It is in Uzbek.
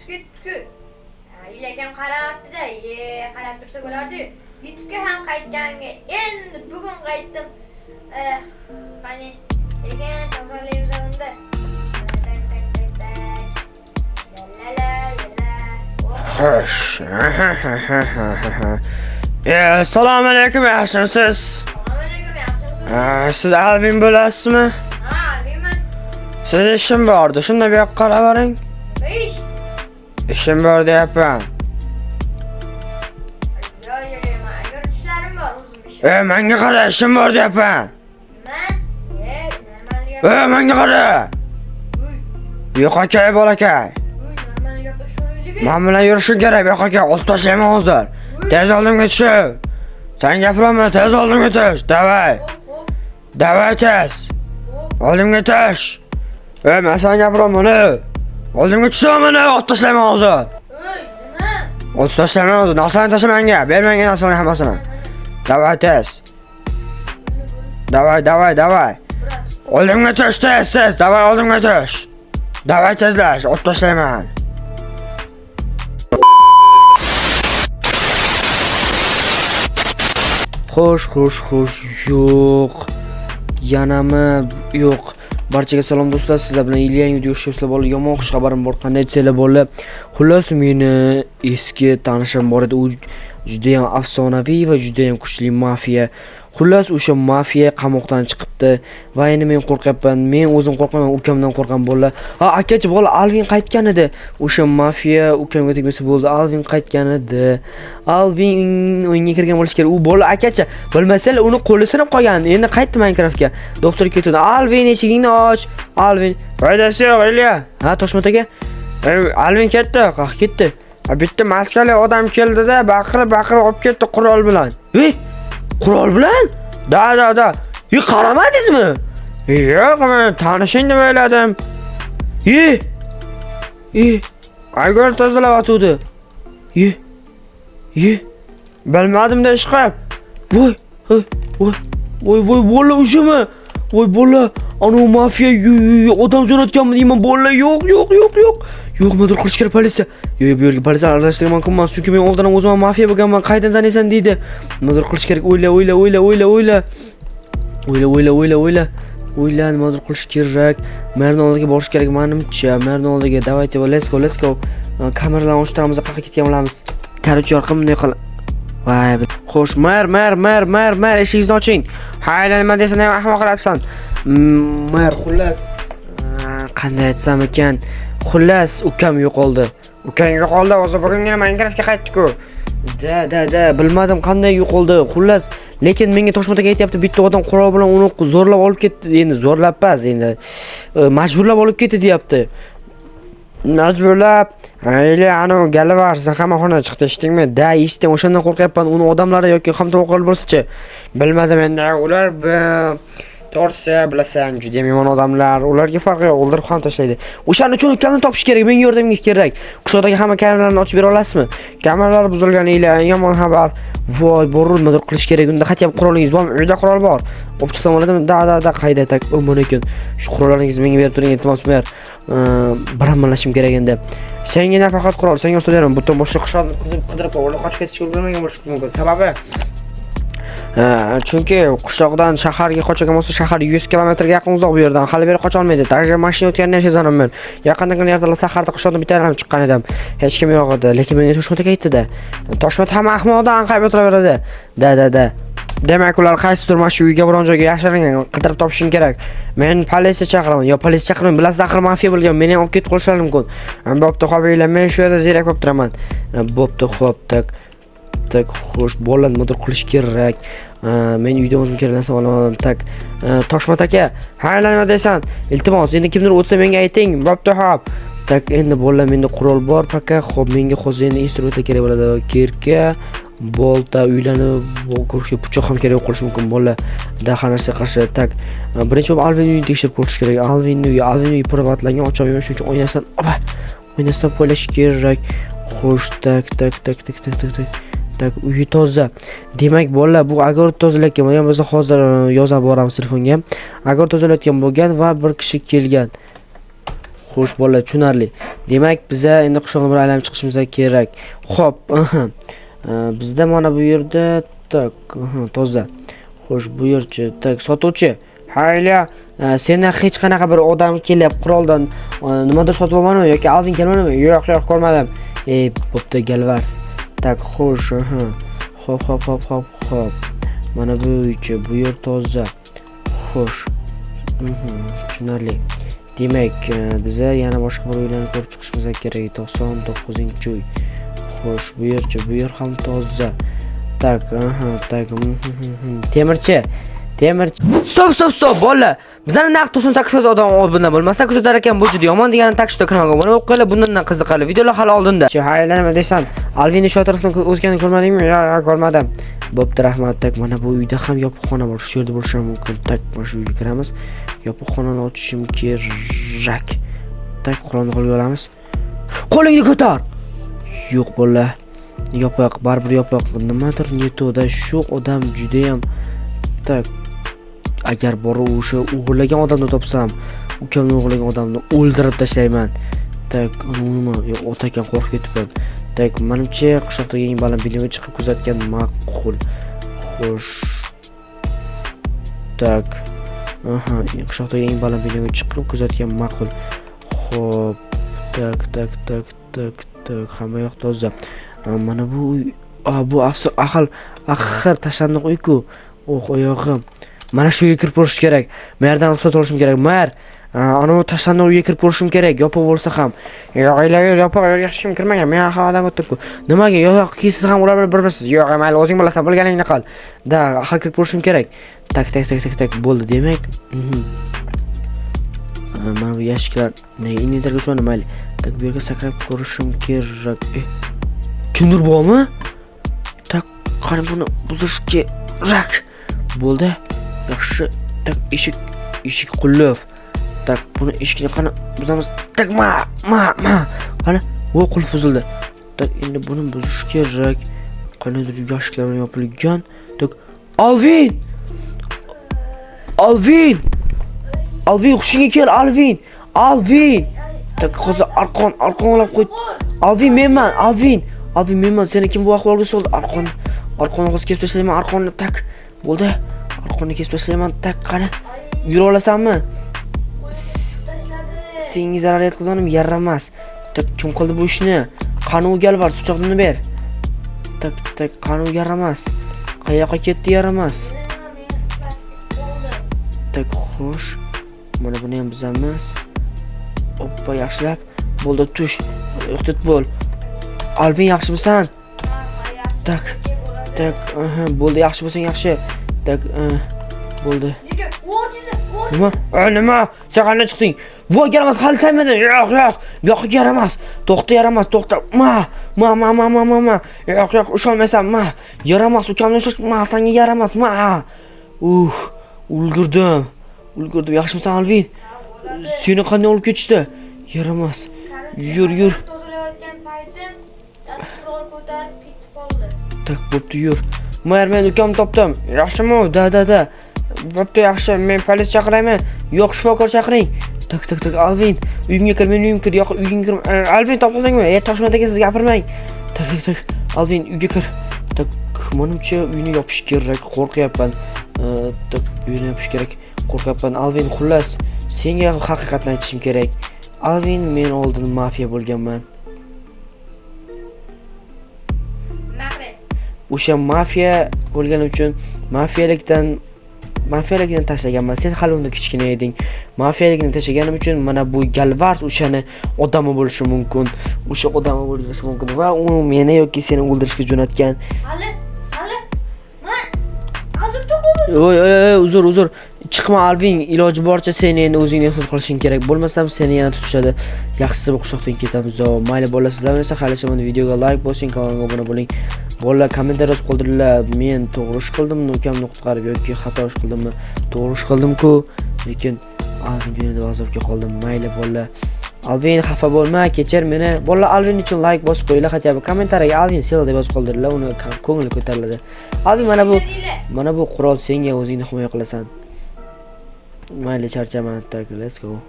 Ketibdi-ku. Ilakam qarabdi-da, qarab tursa bo'lardi. YouTube'ga ham qaytganga endi bugun qaytdim. Qani, sekin tozalaymiz unda. Tak tak tak tak. La la la la. Xo'sh. Assalomu alaykum, yaxshimisiz? Assalomu alaykum, yaxshimisiz? Siz Alvin bo'lasizmi? Ha, Alvinman. Siz ishim bordi, shunda bu yoqqa qarab boring. Nima ish? Ishim bor deyapman. Yo, yo, yo, man agar ishlarim bor, o'zim ishim. Menga qara, ishim bor deyapman. Nima? Normal gap. Menga qara. Uy, Yo'q aka, bolakay. uy, normal gaplashaveraylik. Men bilan yurishing kerak, yo'q aka, olib tashlayman hozir. Tez oldimga tushib. Sen gapirma, tez oldimga tush. Davay. Hop, hop, Davay tez. hop. Oldimga tush. Men sen gapiraman, Oldimga tushsam meni, olib tashlayman hozir. Uy, nima? Olib tashlayman hozir. Narsani tashla menga. Ber menga narsalarni hammasini. Davay tez. Davay, davay, davay. Brat, Oldimga tush tez, tez. Davay oldimga tush. Davay tezlash, olib tashlayman. Xo'sh, xo'sh, xo'sh, yo'q. Yanami yo'q. Barchaga salom do'stlar, sizlar bilan Ilya video ishlayapsizlar bolalar. Yomon xush xabarim bor, qanday desanglar bolalar. Xullas, meni eski tanishim bor edi. U juda ham afsonaviy va juda ham kuchli mafiya. Xullas, o'sha mafiya qamoqdan chiqibdi va endi men qo'rqyapman. Men o'zim qo'rqaman, ukamdan qo'rqaman bolalar. Ha, akachi bola Alvin qaytgan edi. O'sha mafiya ukamga tegmasa bo'ldi. Alvin qaytgan edi. Alvin o'yinga kirgan bo'lishi kerak. U bola akachi, bilmasanglar uni qo'li sinib qolgan. Endi qaytdi Minecraftga. Doktor ketdi. Alvin, eshigingni och. Alvin, foydasi yo'q, Ilya. Ha, Toshmat aka. Alvin ketdi, qaq ketdi. Bitta maskali odam keldida, baqirib baqirib olib ketdi qurol bilan. Ey, qurol bilan? Da, da, da. Qaramadingizmi? Yo'q, men tanishing deb o'yladim. Aygul tozalayotgandi. Bilmadim-da ish qilib. Voy, voy, voy, voy, voy, bola o'shami? Voy bola, anu mafiya odam jo'natganmi deyman bola, yo'q, yo'q, yo'q, yo'q. Yo'q, nimadir qilish kerak politsiya. Yo'q, bu yerga politsiya aralashtirgan mumkin emas, chunki men oldin ham o'zim ham mafiya bo'lganman, qayerdan taniysan deydi. Nimadir qilish kerak, o'yla, o'yla, o'yla, o'yla, o'yla. O'yla, o'yla, o'yla, o'yla. O'yla, nimadir qilish kerak. Merni oldiga borish kerak menimcha. Merni oldiga. Давайте, let's go, let's go. Kameralarni o'chiramiz, qayerga ketgan bo'lamiz. Короче, yorqin bunday qil. Voy, xo'sh, mer, mer, mer, mer, mer, eshigingizni oching. Hayla, nima desan ham ahmoq qilyapsan. Mer, xullas, qanday aytsam ekan? Xullas, ukam yo'qoldi. Ukang yo'qoldi, o'zi bugungina Minecraftga qaytdi-ku. Da, da, da, bilmadim qanday yo'qoldi. Xullas, lekin menga Toshmat aka aytyapti, bitta odam qurol bilan uni zo'rlab olib ketdi. Endi zo'rlab emas, endi majburlab olib ketdi deyapti. Majburlab, Ayli, anu galavarsin, qamoqxonadan chiqdi, eshitdingmi? Da, eshitdim, o'shandan qo'rqyapman. Uni odamlari yoki hamtovoqlar bo'lsa-chi? Bilmadim endi, ular to'g'risi bilasan, juda ham yomon odamlar. Ularga farqi yo'q, o'ldirib ham tashlaydi. O'shaning uchun ukamni topish kerak, menga yordamingiz kerak. Qishloqdagi hamma kameralarni ochib bera olasizmi? Kameralar buzilgan, ila yomon xabar. Voy, borur, nimadir qilish kerak. Unda qachon qurolingiz bormi? Uyda qurol bor. Olib chiqsam bo'ladimi? Da, da, da, qayda? Tak, mana ekan. Shu qurollaringizni menga berib turing, iltimos, mer. Birammalashim kerak endi. Senga nafaqat qurol, senga ruxsat beraman. Butun boshqa qishloqni qidirib, ular qochib ketishga ulgurmagan bo'lishi mumkin. Sababi chunki qishloqdan shaharga qochgan bo'lsa, shahar 100 kilometrga yaqin uzoq bu yerdan. Hali beri qocha olmaydi. Даже mashina o'tganini ham sezaman men. Yaqinda kuni ertalab saharda qishloqdan bitta aylanib chiqqan edim. Hech kim yo'q edi, lekin menga Toshmat aka aytdi-da. Toshmat ham ahmoqdan anqayib o'tiraveradi. Da, da, da. Demak, ular qaysidir mana shu uyga biron joyga yashiringan, qidirib topishing kerak. Men politsiya chaqiraman. Yo, politsiya chaqirmang, bilasiz, axir mafiya bo'lgan, meni ham olib ketib qolishlari mumkin. Bo'pti, xo'p, men shu yerda ziyrak bo'lib turaman. Bo'pti, xo'p, tak. Tak, xo'sh, bola nimadir qilish kerak. Men uyda o'zim kerak narsa olaman. Tak, Toshmat aka, ha, nima deysan? Iltimos, endi kimdir o'tsa menga ayting. Bo'pti, xo'p. Tak, endi bola menda qurol bor, paka. Xo'p, menga hozir endi instrumentlar kerak bo'ladi. Kirka, bolta, uylarni ko'rishga pichoq ham kerak bo'lishi mumkin bola. Da har narsaga qarshi. Tak, birinchi bo'lib Alvin uyini tekshirib ko'rish kerak. Alvin uyi, Alvin uyi privatlangan, ocha olmayman, shuning uchun oynasidan, opa, oynasidan poylash kerak. Xo'sh, tak, tak, tak, tak, tak, tak, tak. Tak, uyi toza. Demak, bolalar, bu огород tozalayotgan bo'lgan bo'lsa, hozir yozib boramiz telefonga. Огород tozalayotgan bo'lgan va bir kishi kelgan. Xo'sh, bolalar, tushunarli. Demak, biza endi qishloqni bir aylanib chiqishimiz kerak. Xo'p, bizda mana bu yerda так, toza. Xo'sh, bu yerchi, так, sotuvchi. Hayla, sendan hech qanaqa bir odam kelib quroldan nimadir sotib olmadimi yoki Alvin kelmadimi? Yo'q, yo'q, ko'rmadim. Ey, bo'pti, Galvars. Так, xo'sh, Xo'p, xo'p, xo'p, xo'p, xo'p. Mana bu uychi, bu yer toza. Xo'sh. Tushunarli. Demak, biza yana boshqa bir uylarni ko'rib chiqishimiz kerak. 99-uy. Xo'sh, bu yerchi, bu yer ham toza. Так, так. Temirchi. Temirchi. Стоп, стоп, стоп, bolalar. Bizani naq 98% odam obuna bo'lmasa kuzatar ekan, bu juda yomon degani. Так что kanalga obuna bo'lib qo'yinglar, bundan qiziqarli videolar hali oldinda. Hayla, nima deysan? Alvinni shu atrofdan o'zganini ko'rmadingmi? Yo'q, yo'q, ko'rmadim. Bo'pti, rahmat. Так, mana bu uyda ham yopiq xona bor. Shu yerda bo'lishi ham mumkin. Так, mana shu uyga kiramiz. Yopiq xonani ochishim kerak. Так, qurolni qo'lga olamiz. Qo'lingni ko'tar. Yo'q, bolalar. Yopiq, baribir yopiq. Nimadir не то da, shu odam judayam. Так, agar borib o'sha o'g'irlagan odamni topsam, ukamni o'g'irlagan odamni o'ldirib tashlayman. Так, nima? Yo'q, ota ekan, qo'rqib ketibman. Так, manimcha qishloqdagi eng baland binoga chiqib kuzatgan ma'qul. Xo'sh. Так. Aha, qishloqdagi eng baland binoga chiqib kuzatgan ma'qul. Xo'p. Так, так, так, так, так, hamma yoq toza. Mana bu uy, bu asl axir axir tashlandiq uy-ku. Oh, oyog'im. Mana shu uyga kirib ko'rish kerak. Merdan ruxsat olishim kerak. Mer, anavi tashlandiq uyga kirib ko'rishim kerak, yopiq bo'lsa ham. Yo'q, yo'q, yopiq, yo'q, hech kim kirmagan. Men axir odam o'tibku. Nimaga? Yo'q, siz ham ular bilan birmisiz? Yo'q, mayli, o'zing bilasan, bilganingni qil. Да, axir kirib ko'rishim kerak. Так, так, так, так, так, bo'ldi. Demak, Mana bu yashiklar nega inventarga tushmadi, mayli. Так, bu yerga sakrab ko'rishim kerak. Kimdir bormi? Так, qani, buni buzish kerak. Bo'ldi. Yaxshi. Так, eshik qulf. Так, buni eshikni qani buzamiz. Так, ma, ma, ma. Qani, voy, qulf buzildi. Так, endi buni buzish kerak. Qandaydir yashiklar bilan yopilgan. Так, Alvin! Alvin! Alvin, hushingga kel, Alvin! Alvin! Так, hozir arqon olib qo'y. Alvin, menman, Alvin. Alvin, menman. Seni kim bu ahvolga soldi? Arqon. Arqonni hozir kesib tashlayman, arqonni. Так. Bo'ldi. Arqonni kesib tashlayman. Так, qani. Yura olasanmi? Tashladi. Senga zarar yetkazganim yaramas. Так, kim qildi bu ishni? Qani u Galvars, pichoqni ber. Так, так, qani u yaramas? Qayoqqa ketdi yaramas? Meni uxlatib oldi. Так, xo'sh. Mana buni ham buzamiz. Oppa, yaxshilab. Bo'ldi, tush. Ehtiyot bo'l. Alvin, yaxshimisan? Ha, yaxshi. Так. Bo'ladi. Так, aha, bo'ldi, yaxshi bo'lsang yaxshi. Так, bo'ldi. Lekin o'rtisi, Nima? Nima? Sen qanday chiqding? Voy, yaramas, hali sanmading. Yo'q, yo'q. Bu yoqqa yaramas. To'xta, yaramas, to'xta. Ma, ma, ma, ma, ma, ma, ma. Yo'q, yo'q, usholmaysan, ma. Yaramas, ukamni ushlash, ma, senga yaramas, ma. Ulgurdim. Ulgurdim. Yaxshimisan, Alvin? Seni qanday olib ketishdi? Yaramas. Yur, yur. Tozalayotgan paytim dast qurol ko'tarib ketib qoldi. Так, bo'pti, yur. Mer, men ukamni topdim. Yaxshimi? Да, да, да. Bo'pti, yaxshi. Men polis chaqiraymi? Yo'q, shifokor chaqiring. Так, так, так, Alvin, uyimga kir, meni uyimga kir, yo'q, uyingga kir. Alvin, topildingmi? E, Toshmat aka, siz gapirmang. Так, так, так. Alvin, uyga kir. Так, menimcha uyni yopish kerak, qo'rqyapman. Так, uyni yopish kerak. Qo'rqyapman. Alvin, xullas, senga haqiqatni aytishim kerak. Alvin, men oldin mafiya bo'lganman. Nima? O'sha mafiya bo'lganim uchun mafiyalikdan tashlaganman. Sen hali unda kichkina eding. Mafiyalikni tashlaganim uchun mana bu Galvars o'shani odami bo'lishi mumkin. O'sha odami bo'lishi mumkin va u meni yoki seni o'ldirishga jo'natgan. Hali, hali. Man azobda qoldim. Oy, oy, oy, uzr, uzr. Chiqma, Alvin, iloji boricha seni endi o'zingni ehtiyot qilishing kerak. Bo'lmasam seni yana tutishadi. Yaxshisi bu qishloqdan ketamiz. Mayli bolalar, sizlar esa xayrlashaman. Videoga like bosing, kanalga obuna bo'ling. Bolalar, kommentariy yozib qoldiringlar. Men to'g'ri ish qildimmi, ukamni qutqarib yoki xato ish qildimmi? To'g'ri ish qildim-ku, lekin Alvin meni deb azobga qoldim. Mayli bolalar. Alvin, xafa bo'lma, kechir meni. Bolalar, Alvin uchun like bosib qo'yinglar, хотя бы kommentariyaga Alvin sel deb yozib qoldiringlar, uni ko'ngli ko'tariladi. Alvin, mana bu qurol senga, o'zingni himoya qilasan. Mayli, charchama. Так, let's go.